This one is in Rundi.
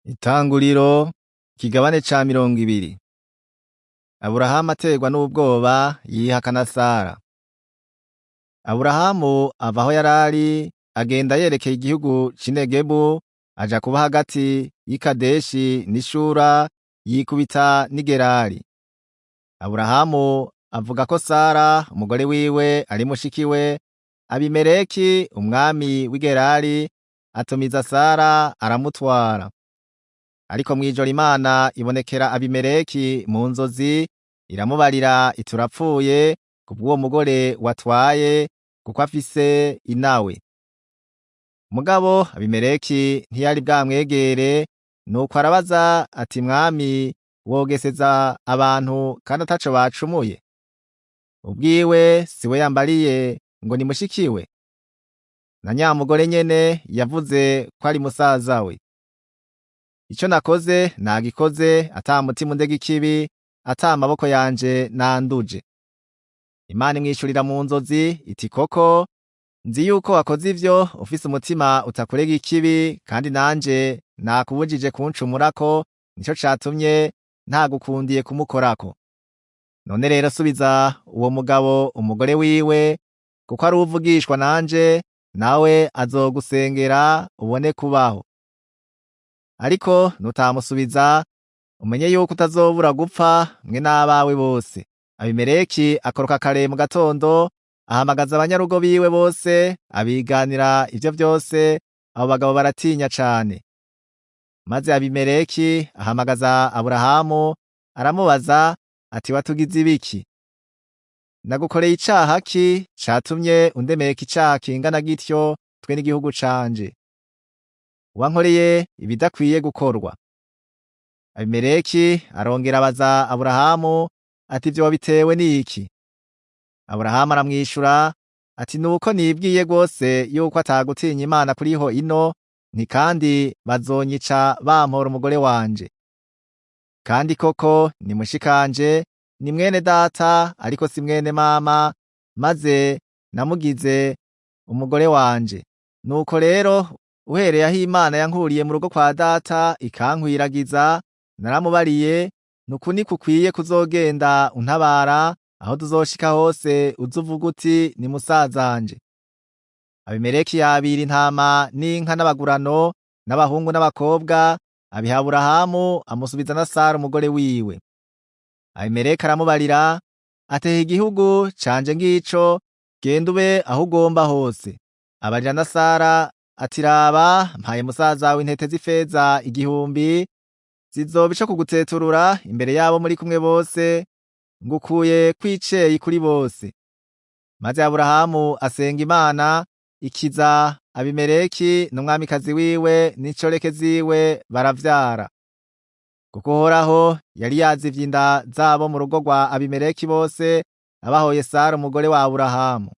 Itanguriro ikigabane ca 20. Aburahamu aterwa n'ubwoba yihakana Sara. Aburahamu ava aho yarari agenda yerekeye igihugu c'i Negebu, aja kuba hagati y'i Kadeshi n'i Shura, yikubita n'i Gerari. Aburahamu avuga ko Sara umugore wiwe ari mushiki we. Abimeleki umwami w'i Gerari atumiza Sara aramutwara. Ariko mw'ijoro Imana ibonekera Abimeleki mu nzozi, iramubarira iti urapfuye kubw'uwo mugore watwaye, kuko afise inawe. Mugabo Abimeleki ntiyari bwamwegere, nuko arabaza ati mwami, wogeseza abantu kandi ataco bacumuye? Ubwiwe siwe yambariye ngo ni mushikiwe? Na nyamugore nyene yavuze ko ari musaza we. Ico nakoze nagikoze ata mutima undega ikibi, ata amaboko yanje nanduje. Imana imwishurira mu nzozi iti koko nzi yuko wakoze ivyo ufise umutima utakurega ikibi, kandi nanje nakubujije kuncumurako, nico catumye ntagukundiye kumukorako. None rero subiza uwo mugabo umugore wiwe, kuko ari uwuvugishwa nanje, nawe azogusengera ubone kubaho. Ariko nutamusubiza, umenye yuko utazobura gupfa mwe n'abawe bose. Abimeleki akoroka kare mu gatondo, ahamagaza abanyarugo biwe bose, abiganira ivyo vyose, abo bagabo baratinya cane. Maze Abimeleki ahamagaza Aburahamu, aramubaza ati watugize ibiki? Nagukoreye icaha ki catumye undemeka icaha kingana gityo twe n'igihugu canje? Wankoreye ibidakwiye gukorwa. Abimeleki arongera abaza Aburahamu ati ivyo wabitewe n'iki? Aburahamu aramwishura ati nuko nibwiye rwose yuko atagutinya Imana kuriho ino, nti kandi bazonyica bampora umugore wanje. Kandi koko ni mushikanje, ni mwene data ariko si mwene mama, maze namugize umugore wanje. Nuko rero uhereye aho Imana yankuriye mu rugo kwa data ikankwiragiza, naramubariye, nuku niko ukwiye kuzogenda untabara, aho tuzoshika hose uze uvuge uti ni musazanje. Abimeleki yabira intama n'inka n'abagurano n'abahungu n'abakobwa, abiha Aburahamu, amusubiza na Sara umugore wiwe. Abimeleki aramubarira ateha igihugu canje ngico, genda ube aho ugomba hose. Abarira na Sara ati raba mpaye musaza w'intete z'ifeza 1000, zizoba ico kuguteturura imbere yabo muri kumwe bose, ngukuye kwiceyi kuri bose. Maze Aburahamu asenga Imana, ikiza Abimeleki n'umwamikazi wiwe n'inshoreke ziwe baravyara. Kuko Uhoraho yari yazivye inda zabo mu rugo rwa Abimeleki bose, abahoye Sara umugore wa Aburahamu.